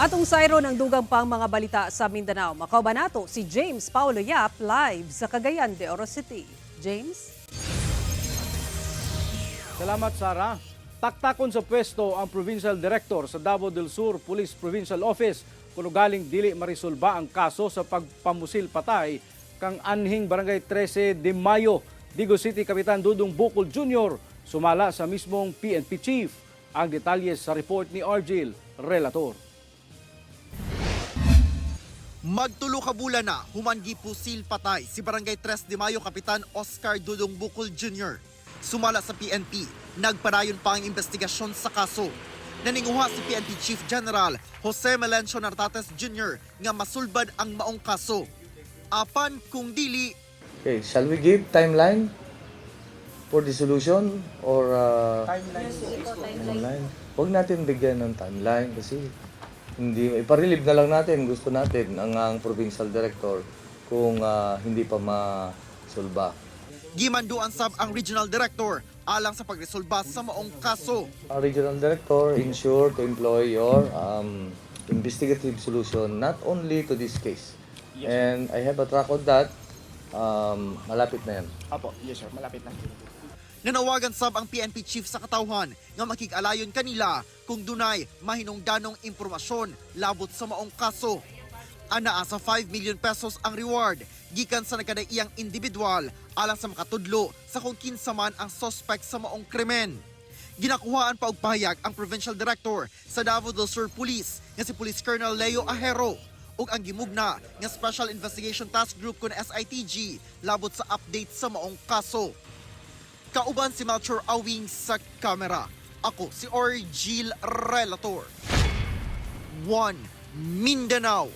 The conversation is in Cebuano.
Atong sayron ang dugang pang mga balita sa Mindanao. Makauban nato si James Paulo Yap live sa Cagayan de Oro City. James? Salamat, Sara. Taktakon sa pwesto ang Provincial Director sa Davao del Sur Police Provincial Office kung galing dili marisolba ang kaso sa pagpamusil patay kang anhing Barangay 13 de Mayo, Digos City Kapitan Dudong Bukol Jr. sumala sa mismong PNP Chief. Ang detalye sa report ni Argil Relator. Magtulo ka bulan na human gipusil patay si Barangay 3 de Mayo Kapitan Oscar Dudong Bukol Jr. Sumala sa PNP, nagpadayon pa ang investigasyon sa kaso. Naninguha si PNP Chief General Jose Melencio Nartates Jr. nga masulbad ang maong kaso. Apan kung dili, Okay, shall we give timeline for the solution or timeline? Huwag natin bigyan ng timeline kasi hindi iparelieve na lang natin, gusto natin ang provincial director kung hindi pa masulba. Gimanduan sab ang Regional Director alang sa pagresolba sa maong kaso. Ang regional director, ensure to employ your investigative solution not only to this case. And I have a track on that. Malapit na yan. Apo, yes sir, malapit na. Nanawagan sab ang PNP chief sa katawhan nga makig-alayon kanila kung dunay mahinungdanong impormasyon labot sa maong kaso. Anaa sa 5 million pesos ang reward gikan sa nagkadaiyang individual alang sa makatudlo sa kung kinsa man ang suspect sa maong krimen. Ginakuhaan pa og pahayag ang provincial director sa Davao del Sur Police nga si Police Colonel Leo Ajero ug ang gimugna nga Special Investigation Task Group kun SITG labot sa update sa maong kaso. Kauban si Melchor Awing sa kamera. Ako si Orgil Relator. 1 Mindanao.